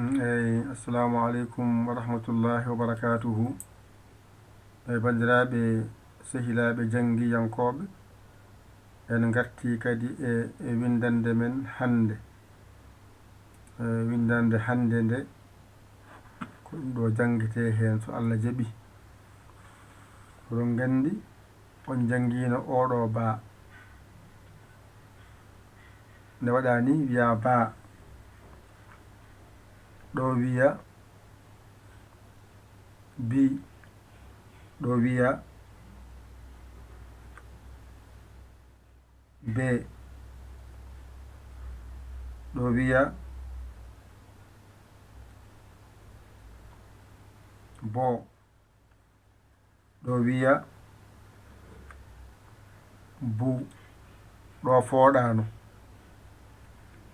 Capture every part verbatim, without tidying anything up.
Eyi, assalamu aleykum wa rahmatullahi wa barakatuhu. E banndiraaɓe, sehilaaɓe janngiyankooɓe, en ngartii kadi e, e winndannde men hannde. E winndannde hannde nde, ko ɗum ɗo janngetee heen, so Allah jaɓii. Oɗon nganndi, on janngiino oɗo baa. Nde waɗaa ni, wiyaa baa. Ɗo wiya bi. Ɗo wiya be. Ɗo wiya bo. Ɗo wiya bu. Ɗo fooɗaano.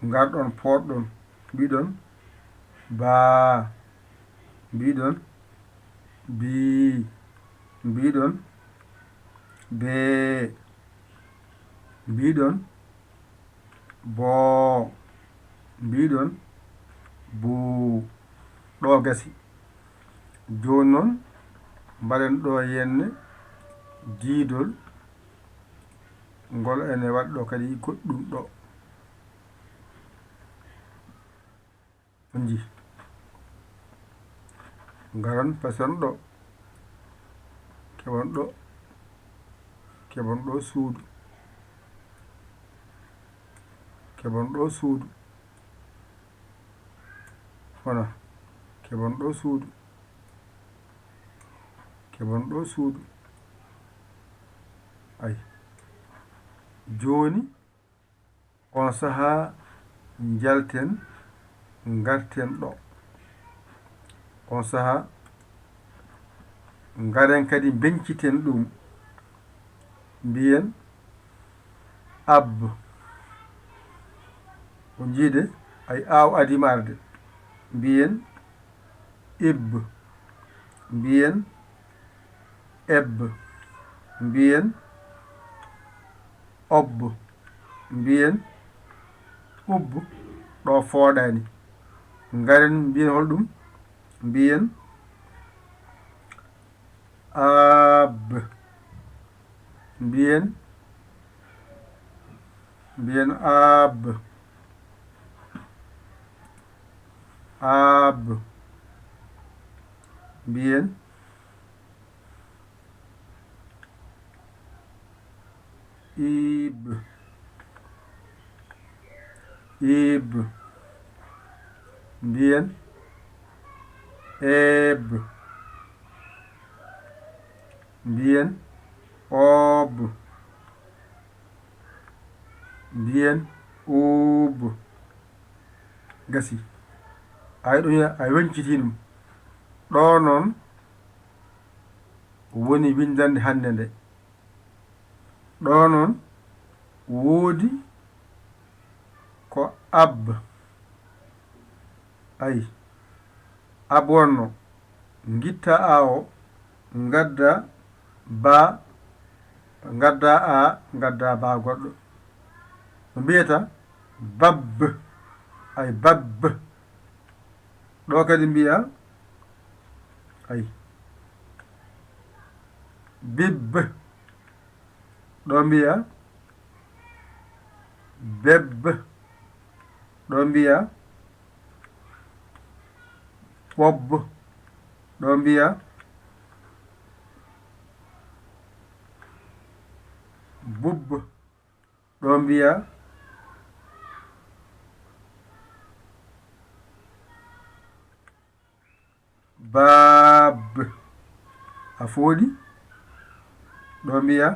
Ngarɗon pooɗɗon. Mbiɗon baa. Mbiɗon bii. Mbiɗon bee. Mbiɗon boo. Mbiɗon buu. Ɗo gasi. Jooni noon, mbaɗen ɗo yenne diidol ngol, ene waɗi ɗo kadi goɗɗum ɗo. On njii? Ngaron, pesen ɗo. Keɓon ɗo. Keɓon ɗo suudu. Keɓon ɗo suudu. Wona. Keɓon ɗo suudu. Keɓon ɗo suudu. Ay. Jooni, on sahaa njalten, ngarten ɗo. On sahaa, ngaren kadi mbeñciten ɗum. Mbiyen ab. On njii de, ay, aaw adii ma arde. Mbiyen ib. Mbiyen eb. Mbiyen ob. Mbiyen ub. Ɗo fooɗaani. Ngaren mbiyen holɗum? Mbiyen ab. Mbiyen, mbiyen ab. Ab. Mbiyen ib. Ib. Mbiyen eb. Mbiyen ob. Mbiyen ub. Gasi. Ay, ɗum ya, a weñcitii ɗum. Ɗo noon woni winndannde hannde nde. Ɗo noon woodi ko ab. Ay, ab wonno. Ngitta a o, ngadda ba, ngadda a, ngadda ba goɗɗo. No mbiyata bab. Ay, bab. Ɗo kadi mbiya, ay, bib. Ɗo mbiya beb. Ɗo mbiya ɓob. Ɗo mbiya bub. Ɗo mbiya baab. A fooɗi. Ɗo mbiya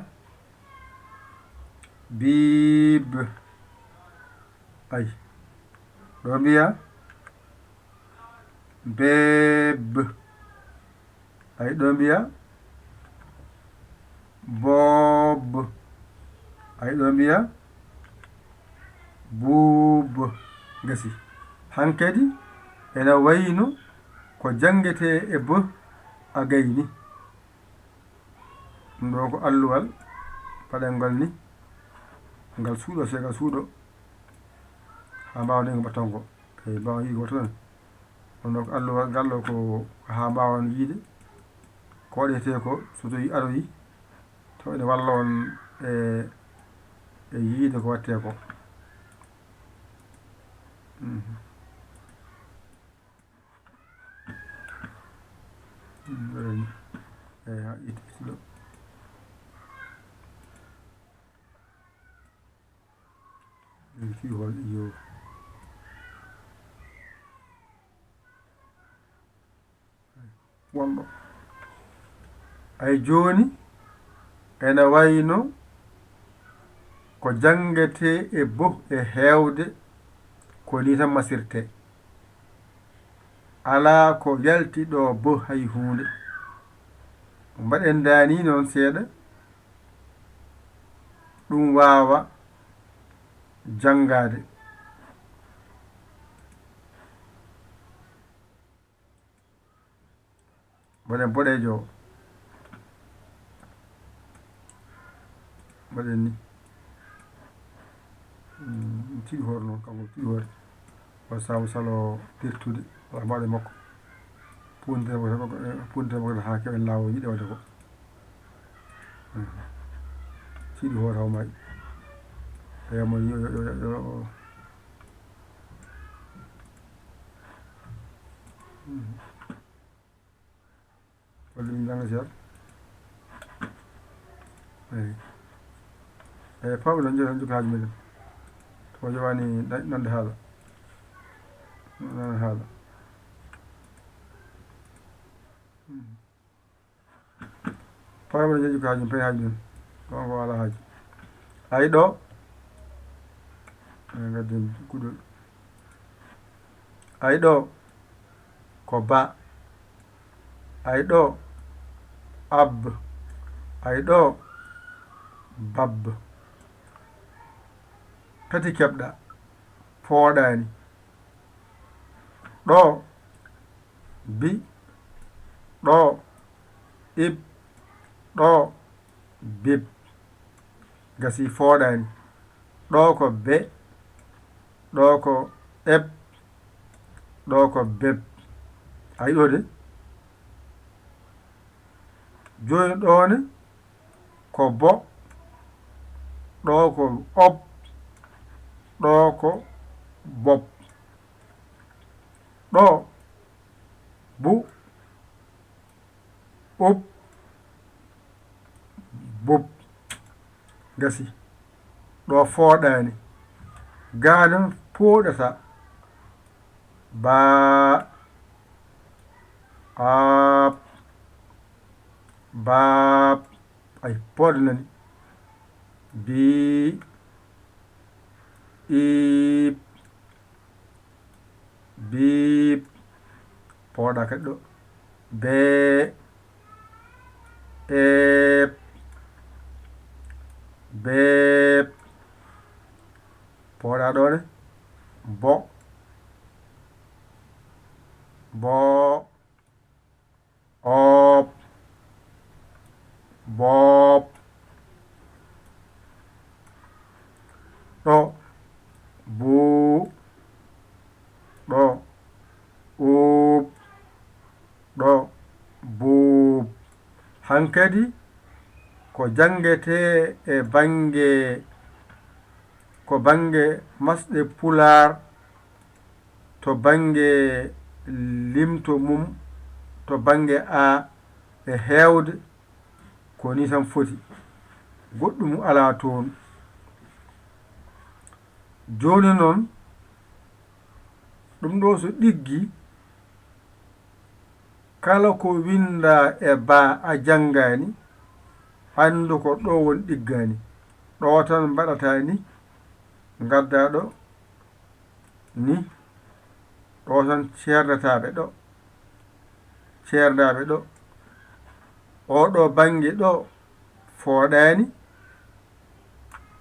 biib. Ay. Ɗo mbiya beeb. Ay, ɗo mbiya boob. Ay, ɗo mbiya buub. Gasi. Hankadi ena wayno ko janngetee e b a gayni. Ɗum ɗo ko alluwal paɗangal ni. Ngal suuɗo, se ngal suuɗo. Haa mbaawa ndengo battango. Kay mbaawa yiigo tan. Kono noon alluwal ngal ɗo ko haa mbaawan yiide ko waɗetee ko, so tawii aroyi, taw ene walla on e, e yiide ko waɗetee ko. Mhm. Mm, waɗani. Eyi, haa it-, it ɗo. Ɗum fii hol, iyo. Wonɗo. Ay jooni, ene wayno ko janngetee e boh e heewde, ko nii tan masirtee. Alaa ko yalti ɗo boh hay huunde. Mbaɗen ndaani noon seeɗa, ɗum waawa janngaade. Mbaɗen boɗeejo o. Mbaɗen ni. Mm, tiɗi hoore noon, kanko tiɗi hoore. Wata sabu salo pirtude, wata mbaɗe makko. Puunte makko, puunte makko haa keɓen laawol yiɗe waɗde ko. Mm. Tiɗi hoore haw maayi. Eyo, mo yo, yo, yo, yo, yo. Mm. Walla min njannga seeɗa. Eyi. Eyi, pawɓe noon, njoɓe tan jokki haaju meɗen. Tawa yowaani na-, nande haala. Nande haala. Hmm. Pawɓe noon, njoɓe jokki haaju, pay haaju mum. Ɗon ko alaa haaju. Ay ɗo. Eyi, ngadden kuɗol. Ay ɗo ko ba. Ay ɗo ab. Ay ɗo bab. Tati keɓɗa. Pooɗaani. Ɗo bi. Ɗo ib. Ɗo bib. Gasi, fooɗaani. Ɗo ko be, ɗo ko eb, ɗo ko beb. A yiɗo de? Jooni ɗo ne ko bo, ɗo ko ob, ɗo ko bob. Ɗo bu, ub, bub. Gasi. Ɗo fooɗaani. Gaa noon pooɗata. Baa. Aab. Baab. Ay, pooɗanani. Bii. Iib. Biip. Pooɗa kadi ɗo. Bee. Eep. Beep. Pooɗa ɗo ne. Bo. Boo. Oop. Boop. Ɗo. Buu. Ɗo. Uup. Ɗo. Buup. Hankadi ko janngetee e bannge, ko bannge masɗe Pulaar, to bannge limto mum, to bannge a e heewde, ko nii tan foti. Goɗɗum alaa toon. Jooni noon, ɗum ɗo so ɗiggi, kala ko winndaa e baa a janngaani, anndu ko ɗo woni ɗiggaani. Ɗo tan mbaɗataa ni, ngaddaa ɗo, ni, ɗo tan ceerdataaɓe ɗo, ceerdaaɓe ɗo. Oo ɗo bannge ɗo fooɗaani,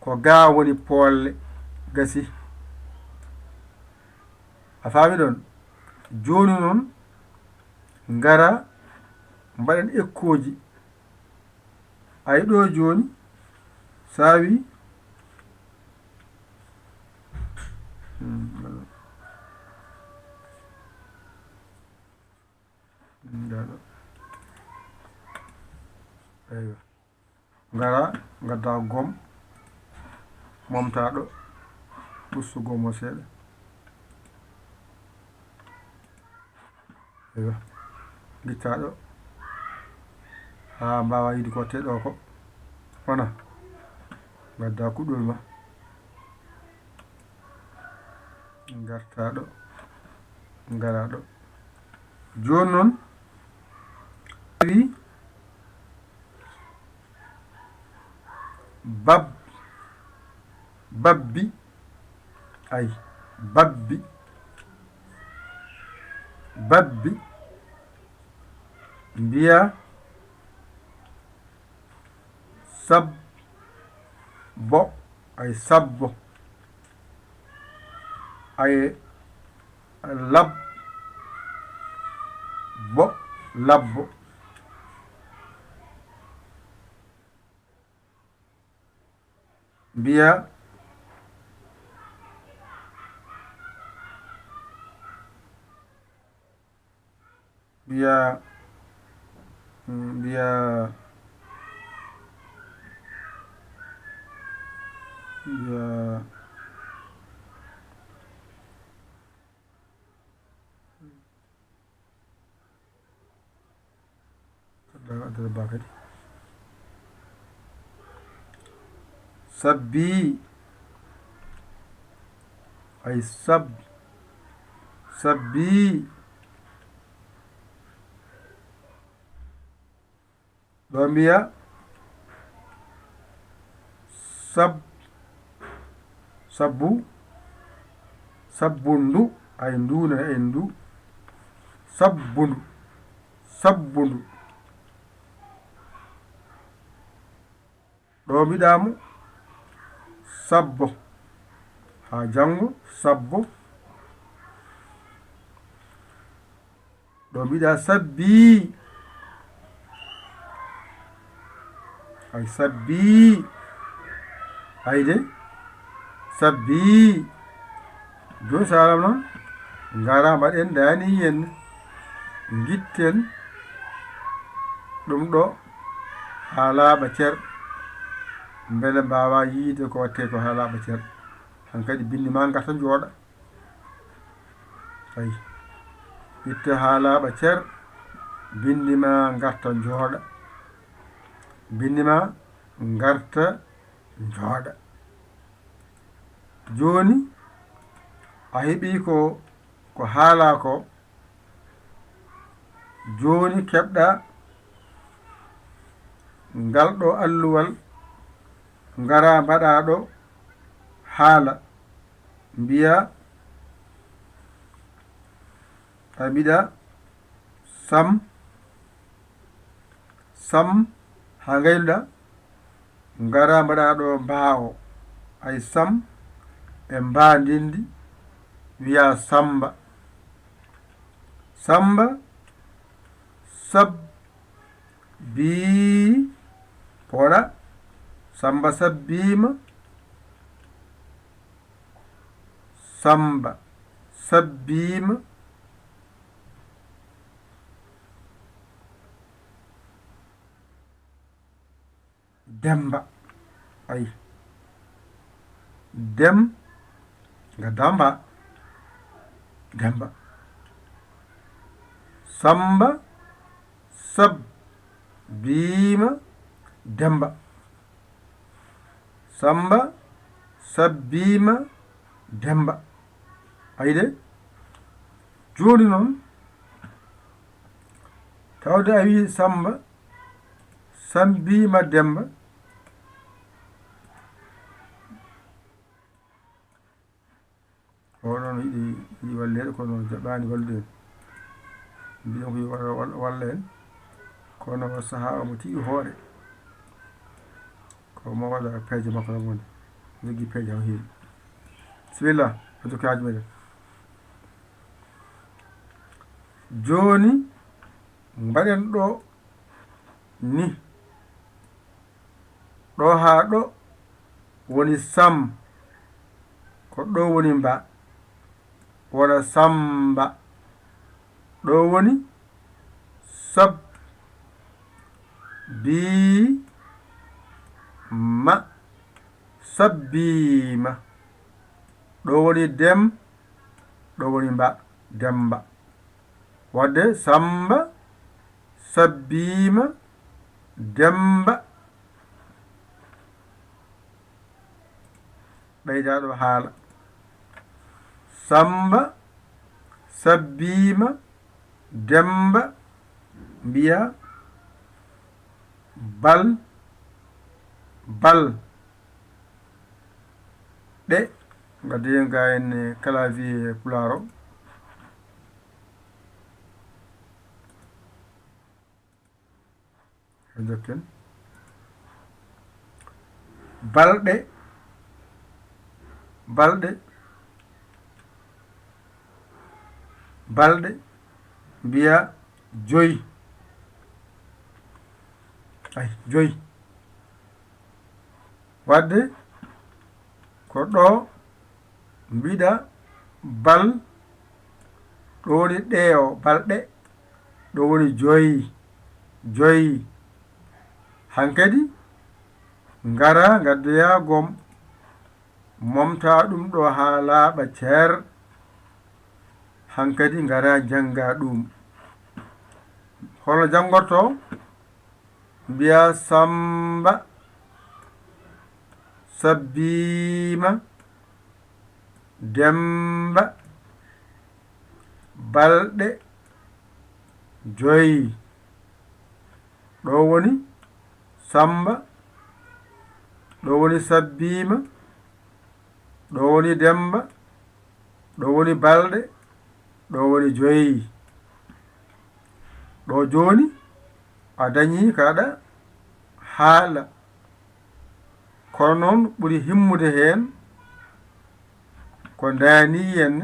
ko gaa woni poolle, gasi. A faami ɗon? Jooni noon, ngara mbaɗen ekkooji. Ay ɗo jooni, saawi. Hmm, Ndaa ɗo. Eywa. Ngara, ngadda gom. Momta ɗo. Ɓustu gom o seeɗa. Eywa. Ngitta ɗo. Haa mbaawa yiide ko watte ɗo ko. Wona. Ngadda kuɗol ma. Ngarta ɗo. Ngara ɗo. Jooni noon, wi bab-, babbi, ay, babbi, babbi, mbiya sabbo, ay, sabbo, ay, lab-, bo, labbo. Mbiya, mbiya, mm, mbiya, mbiya, Adda, adda ba kadi. Sabbi. Ay sab-, sabbi. Ɗo mbiya sab-, sabbu, sabbundu, ay ndu nana en ndu, sabbundu, sabbundu. Ɗo mbiɗamo sabbo, haa janngo sabbo. Ɗo mbiɗa sabbi. Ay sabbi. Ay de. Sabbi. Joni salam noon. Ngara mbaɗen dani yen. Ngitten ɗum ɗo haa laaɓa cer. Mbele mbaawa yiide ko watte ko haa laaɓa cer. Hankadi binndi ma ngarta jooɗa. Ay. Itte haa laaɓa cer, binndi ma ngarta njooɗa. Binndi ma ngarta njooɗa. Jooni, a heɓii ko, ko haalaa ko. Jooni keɓɗa ngal ɗo alluwal, ngara mbaɗa ɗo haala. Mbiya, a mbiɗa sam, sam haa ngayluɗa, ngara mbaɗa ɗo mbaawo. Ay sam e mbaandindi wiya Samba. Samba, sab-, bii, poɗa, Samba sabbiima, Samba sabbiima, Demba. Ay. Dem, nga damba. Demba. Samba, sab, biima, Demba. Samba, sabbiima, Demba. Ayi de? Jooni noon, tawde a wii Samba, sambiima Demba. O noon yiɗi, yiɗi walleede, kono jaɓaani wallude en. Mbiɗen ko yo walla, walla, walla en. Kono o sahaa omo tiiɗi hoore. Ko mo waɗa peeje makko tan woni. Jogii peeje haw heewi. Bisimilla, o jokki haaju meɗen. Jooni, mbaɗen ɗo ni. Ɗo haa ɗo woni sam. Ko ɗo woni mba. Wona samba. Ɗo woni Sab. Bi. Ma. Sabbiima. Ɗo woni dem, ɗo woni mba, demba. Wadde Samba, Sabbiima, Demba. Ɓeydaaɗo haala. Samba, Sabbiima, Demba, mbiya bal, bal, ɗe, ngadden ga en clavier pulaar o. Jokken. Balɗe, balɗe, balɗe, mbiya joy. Ay, joy. Wadde ko ɗo mbiɗa bal, ɗo woni ɗe o, balɗe, ɗo woni joyi, joyi. Hankadi ngara ngaddoya gom, momta ɗum ɗo haa laaɓa cer. Hankadi ngara njannga ɗum. Hono janngorto? Mbiya Samba, Sabbiima, Demba, balɗe joyi. Ɗo woni Samba, ɗo woni Sabbiima, ɗo woni Demba, ɗo woni balɗe, ɗo woni joyi. Ɗo jooni a dañii kaɗa haala. Kono noon ɓuri himmude heen ko ndaanii en,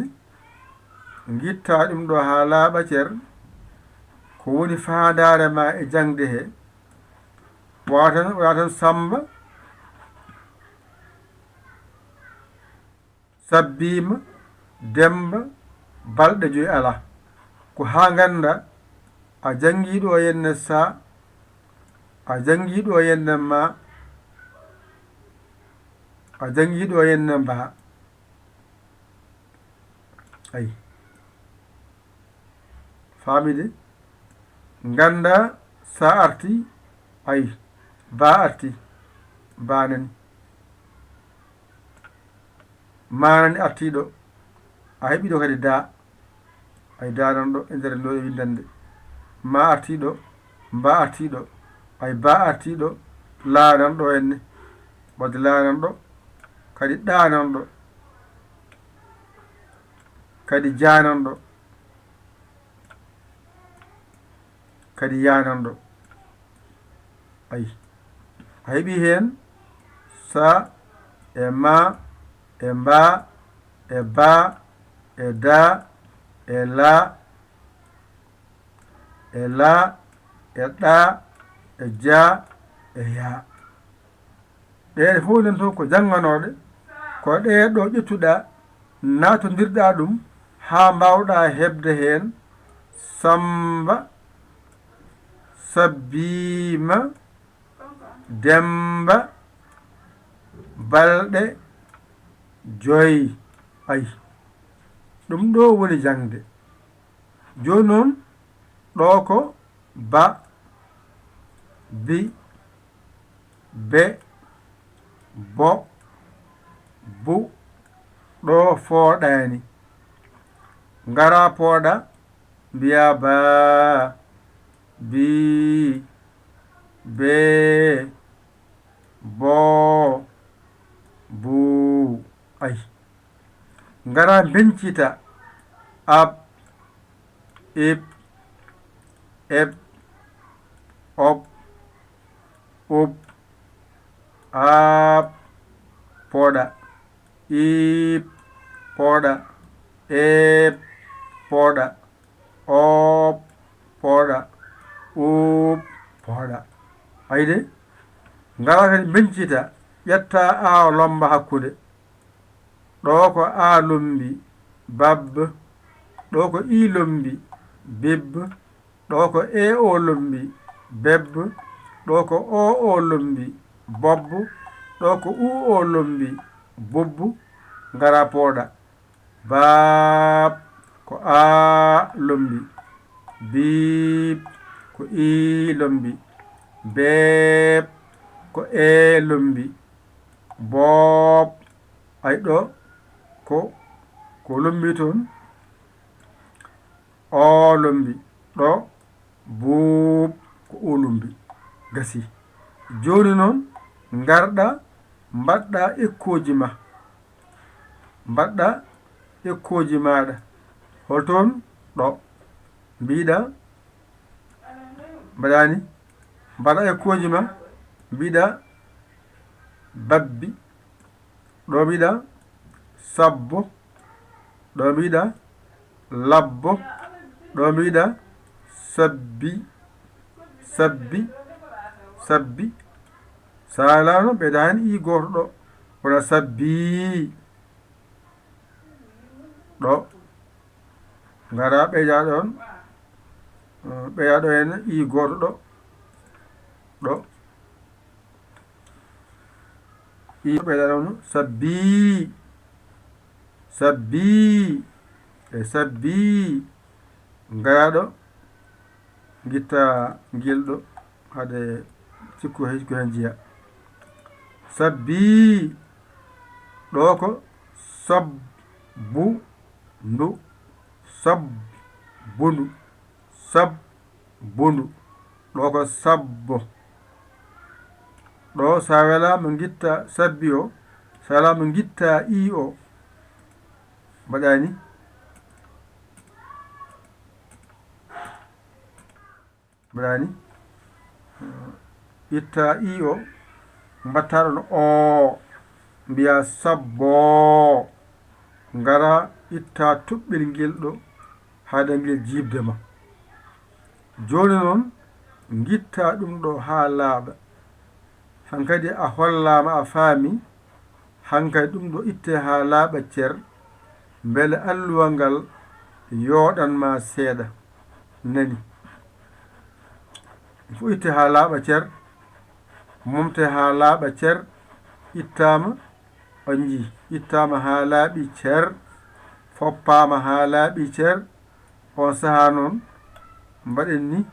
ngitta ɗum ɗo haa laaɓa cer, ko woni faandaare ma e jaŋde he. Wata tan, wata tan Samba, Sabbiima, Demba, balɗe joyi alaa. Ko haa ngannda a janngii ɗo henne sa, a janngii ɗo henne ma, a janngii ɗo henne mba. Ay. Faamide? Ngannda sa arti, ay, ba arti, ba nani. Ma nani artiiɗo, a heɓi ɗo kadi da. Ay, da nan ɗo, e nder ɗo e winndannde. Ma artiiɗo, mba artiiɗo, ay, ba artiiɗo, la nan ɗo henne. Wadde la nan ɗo, kadi ɗa nan ɗo, kadi ja nan ɗo. Kadi ya nan ɗo. Ay. A heɓi heen sa, e ma, e mba, e ba, e da, e la, e la, e ɗa, e ja, e ya. Ɗee fof enen toon ko jannganooɗe, ko ɗee ɗo ƴettuɗaa, naatondirɗaa ɗum, haa mbaawɗaa heɓde heen Sammba, Sabbiima, Demmba, balɗe joy. Ay, ɗum ɗo woni jaŋde. Jooni noon, ɗo ko ba, bi, be, bo, bu, ɗo fooɗaani. Ngara pooɗa, mbiya ba, bi, be, bo, bu. Ay. Ngara mbencita. Ab, ib, eb, ob, ub, ab, pooɗa, ib, pooɗa, eb, pooɗa, ob, pooɗa, ub, pooɗa. Ayde? Ngara kadi mbencita, ƴetta a lomba hakkunde. Ɗo ko a lombi, bab. Ɗo ko i lombi, bib. Ɗo ko e o lombi, beb. Ɗo ko o o lombi, bob. Ɗo ko u o lombi, bub. Ngara pooɗa. Baab, ko a lombi. Biib, ko i lombi. Beeb, ko e lombi. Boob, ay ɗo ko, ko lombi toon. O lombi ɗo, buuɓ, ko o lombi. Gasi. Jooni noon, ngarɗa, mbaɗɗa ekkooji ma. Mbaɗɗa ekkooji maaɗa. Hol toon? Ɗo. Mbiɗa, mbaɗani, mbaɗa ekkooji ma. Mbiɗa babbi. Ɗo mbiɗa sabbo. Ɗo mbiɗa labbo. Ɗo mbiɗa sabbi. Sabbi. Sabbi. Sa alano ɓeyda hen i gooto ɗo. Wona sabbi. Ɗo. Ngara ɓeyda ɗon. Eh, ɓeyda ɗo hen i gooto ɗo. Ɗo. I ɓeyda ɗon sabbi. Sabbi. E sabbi. Ngara ɗo. Ngitta ngel ɗo. Haade sikku hay ko hen jeya. Sabbi. Ɗo ko sabbundu. Sabbundu. Sabbundu. Ɗo ko sabbo. Ɗo sa wela mo ngitta sabbi o. Sa wela mo ngitta i o. Mbaɗani. Mbaɗani. Itta i o. Mbatta ɗon o. Mbiya sabbo. Ngara itta tuɓɓel ngel ɗo. Haade ngel jiibde ma. Jooni noon, ngitta ɗum ɗo haa laaɓa. Hankadi a hollaama a faami, hankadi ɗum ɗo itte haa laaɓa cer, mbele alluwal ngal yooɗan ma seeɗa. Nani? Ɗum fof itte haa laaɓa cer, momte haa laaɓa cer, ittaama, on njii, ittaama haa laaɓi cer, foppaama haa laaɓi cer. On sahaa noon, mbaɗen ni,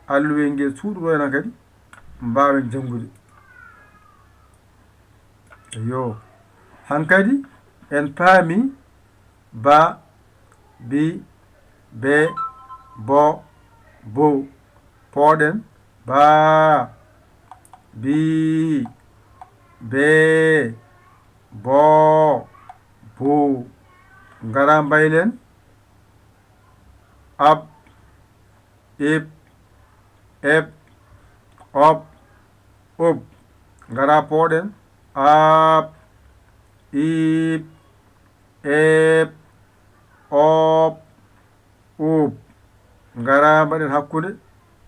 alluwel ngel suuɗoɗon kadi, mbaawen janngude. Yo, hankadi en paami ba, bi, be, bo, bo. Pooɗen ba, bi, be, bo, bo. Ngara mbaylen. Ab, ib, eb, ob, ub. Ngara pooɗen. Ab, ib, eb, ob, ub. Ngara mbaɗen hakkunde.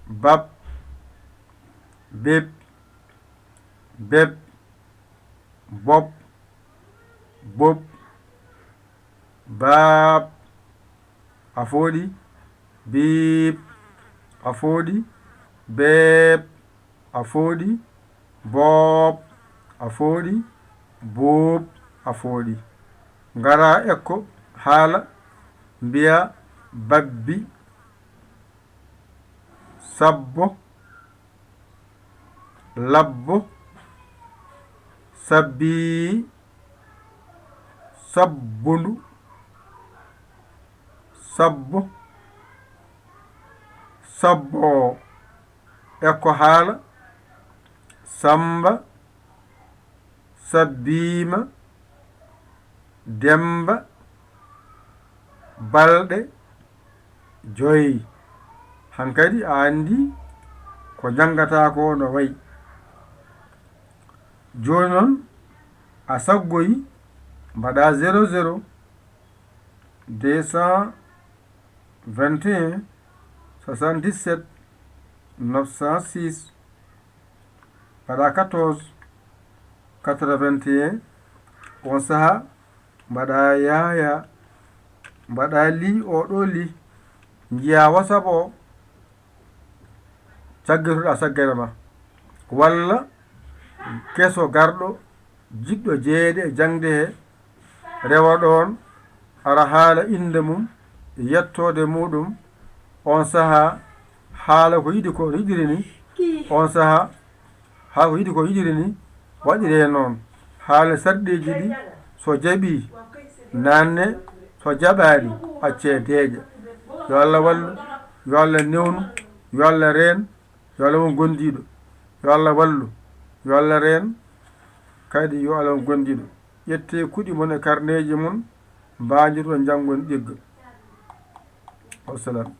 Bab, bib, beb, bob, bob. Baab, a fooɗi. Biib, a fooɗi. Beeb, a fooɗi. Boob, a fooɗi. Buub, a fooɗi. Ngara ekko haala, mbiya babbi, sabbo, labbo, sabbi, sabbundu, sabbo, sabbo. Ekko haala, Samba, Sabbiima, Demmba, balɗe joyi. Hankadi a anndi ko njanngataa ko no wayi. Jooni noon, a saggoyi, mbaɗa zéro zéro, deux cent vingt et un, soixante-dix-sept, neuf cent six, mbaɗa quatorze, quatre-vingt et un, on sahaa mbaɗa yaaya, mbaɗa li, o ɗo li, njiya WhatsApp o, caggitoɗaa saggere ma, walla keso garɗo jiɗɗo jeyeede e jaŋde he, rewa ɗoon, ara haala innde mum, yettoode muɗum, oon sahaa haala ko yiɗi ko yiɗiri ni, oon sahaa haa ko yiɗi ko yiɗiri ni, waɗiree noon. Haala sarɗiiji ɗi, so jaɓii, naanne, so jaɓaani, accee deeƴa. Yo Allah wallu, yo Allah newnu, yo Allah reen, yo Allah won gondiiɗo. Yo Allah wallu, yo Allah reen, kadi yo Allah won gondiiɗo. Ƴettee kuɗi mon e karneeji mon, mbaajorɗon njanngon ɗigga. Wassalam.